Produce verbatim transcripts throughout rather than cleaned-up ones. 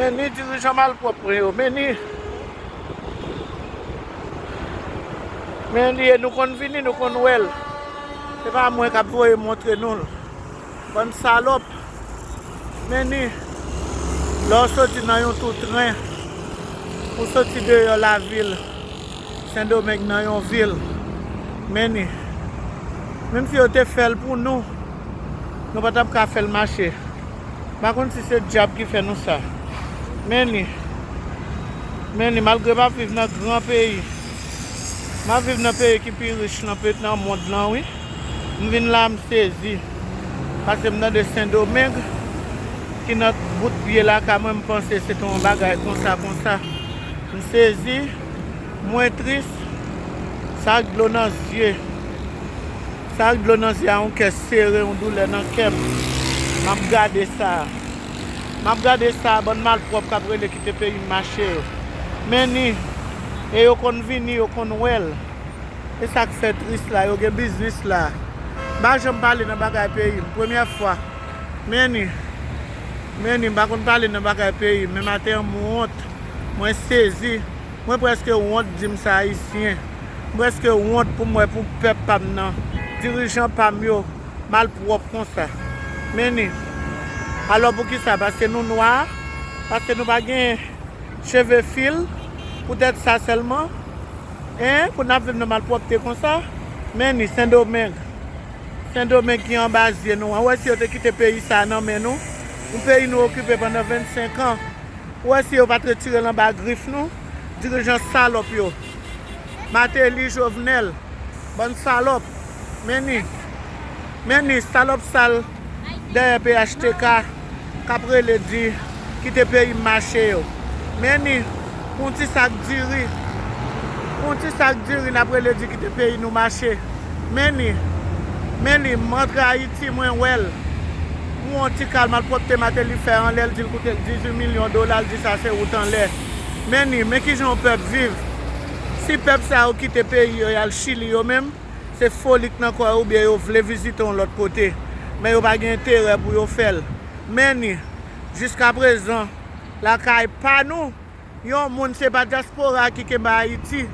Ni dirijan malpwòp mwen yo, men ni, men li ye, nou konn vini, nou konn wè l. Se pa mwen k ap voye montre nou l. Bann salòp, men ni, lè w soti nan yon tou tren, ou soti deyò lavil, Sendomeng nan yon vil, men ni, menm si yo te fè l pou nou, nou pa t ap ka fè l mache. M pa konn si se dyab ki fè nou sa. Men ni, men ni, malgre m ap viv nan gran peyi, m ap viv nan peyi ki pi rich nan pe-, nan mond lan, wi. M vin la, m sezi. Paske m tande Sendomeng, ki nan bout pye lakay mwen, m panse se te yon bagay konsa, konsa. M sezi, mwen tris, sa ak dlo nan zye. Sa ak dlo nan zye a, yon kè sere, yon doulè nan kè m. M ap gade sa. M ap gade sa, bann malpwòp k ap rele kite peyi m mache yo. Men ni, e yo konn vini, yo konn wè l. E sa k fè tris la, yo gen biznis la. M pa janm pale nan bagay peyi m, premyè fwa. Men ni, men ni, m pa konn pale nan bagay peyi m, men maten an m wont, mwen sezi. Mwen prèske wont di m sa ayisyen. Mwen prèske wont pou m wè pou pèp pa m nan, dirijan pa m yo, malpwòp konsa. Men ni, alò poukisa? Paske nou nwa? Paske nou pa gen cheve fil? Poutèt sa sèlman? En, pou n ap viv nan malpwòpte konsa? Men ni, Sendomeng. Sendomeng ki anba zye nou an. Ou wè si yo te kite peyi sa a nan men nou? Yon peyi nou okipe pandan vennsenk an. Ou wè si yo pa t retire l anba grif nou? Dirijan salòp yo. Mateli, Jovenel, bann salòp. Men ni, men ni, salòp sal dèyè P H T K k ap rele di kite peyi m mache yo. Men ni, pou yon ti sak diri, pou yon ti sak diri n ap rele di kite peyi nou mache. Men ni, men ni, m antre Ayiti, mwen wè l. M wè yon ti kal malpwòpte Mateli fè anlè l, di l koute l dizuit milyon dola, l di sa se wout anlè. Men ni, men kijan yon pèp viv. Si pèp sa yo kite peyi yo, y al Chili yo menm, se foli k nan kò yo oubyen yo vle vizite yon lòt kote. Men yo pa gen enterè pou yo fè l. Men ni, jiskaprezan, lakay pa nou, yon moun, se pa dyaspora ki kenbe Ayiti.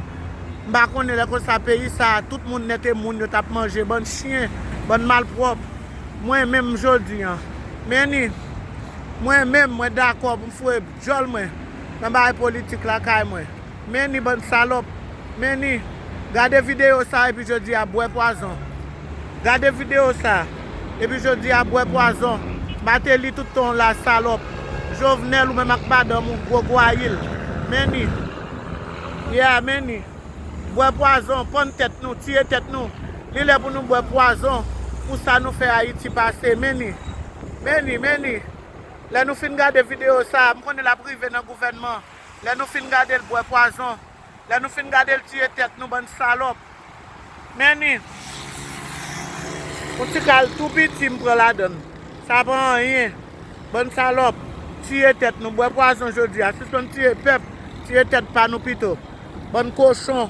M pa konnen lè konsa peyi sa a, tout moun nèt e moun yo t ap manje, bann chen, bann malpwòp. Mwen menm jodi an, men ni, mwen menm, mwen dakò pou m foure djòl mwen nan bagay politik lakay mwen. Men ni, bann salòp. Men ni, gade videyo sa epi jodi a bwè pwazon. Gade videyo sa epi jodi a bwè pwazon. Mateli, tout tan w la, salòp. Jovenel, ou menm ak madanm ou, gwo gwayil. Men ni, yeah, men ni, bwè pwazon, pann tèt nou, tiye tèt nou. Li lè pou nou bwè pwazon pou sa nou fè Ayiti pase. Men ni, men ni, men ni. Lè nou fin gade videyo sa a, m konnen l ap rive nan gouvènman. Lè nou fin gade l bwè pwazon, lè nou fin gade l tiye tèt nou, bann salòp. Men ni, yon ti kal tou piti m pran ladan l. Sa pa anyen. Bann salòp, tiye tèt nou, bwè pwazon jodi a. Sispann tiye pèp, tiye tèt pa nou pito. Bann kochon.